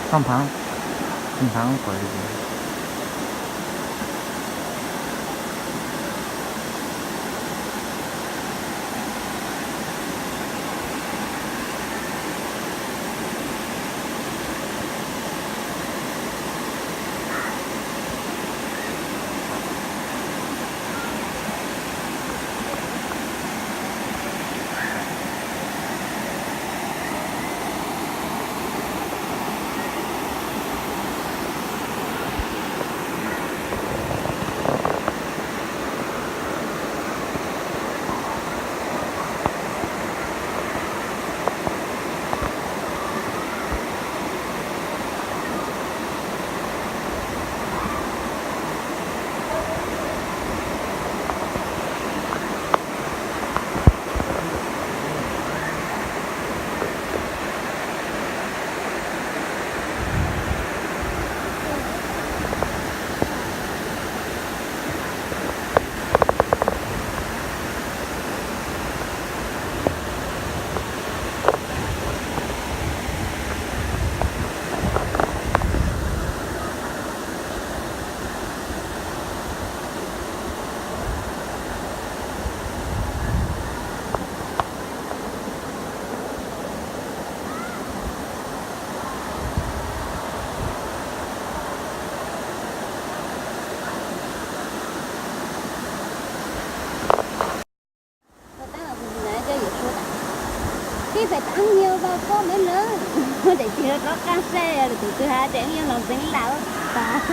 Txhob nphav, txhob nphav pom li. Peb pem tab nyuag vau pob mab lawm, daim tsis rov qab saib tus twg hais tias yog los ntxeev lawm tas.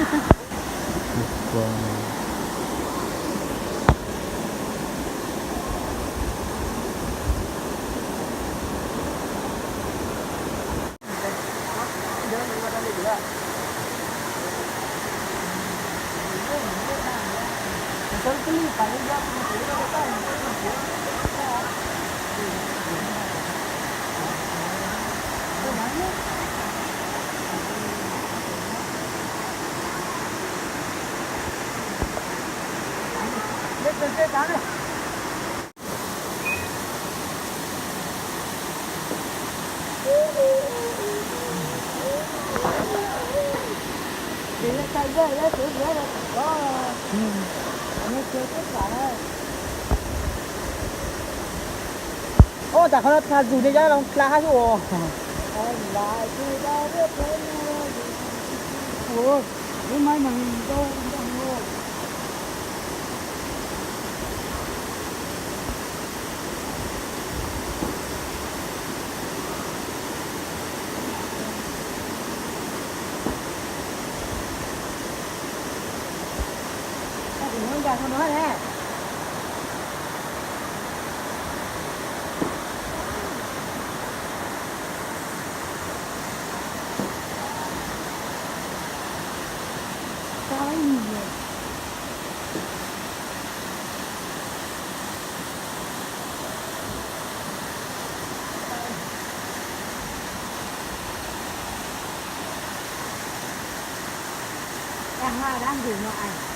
Ua cas qhov no txhaj zug ne, yog los dlha hab xwb os. Dab ntxwg no es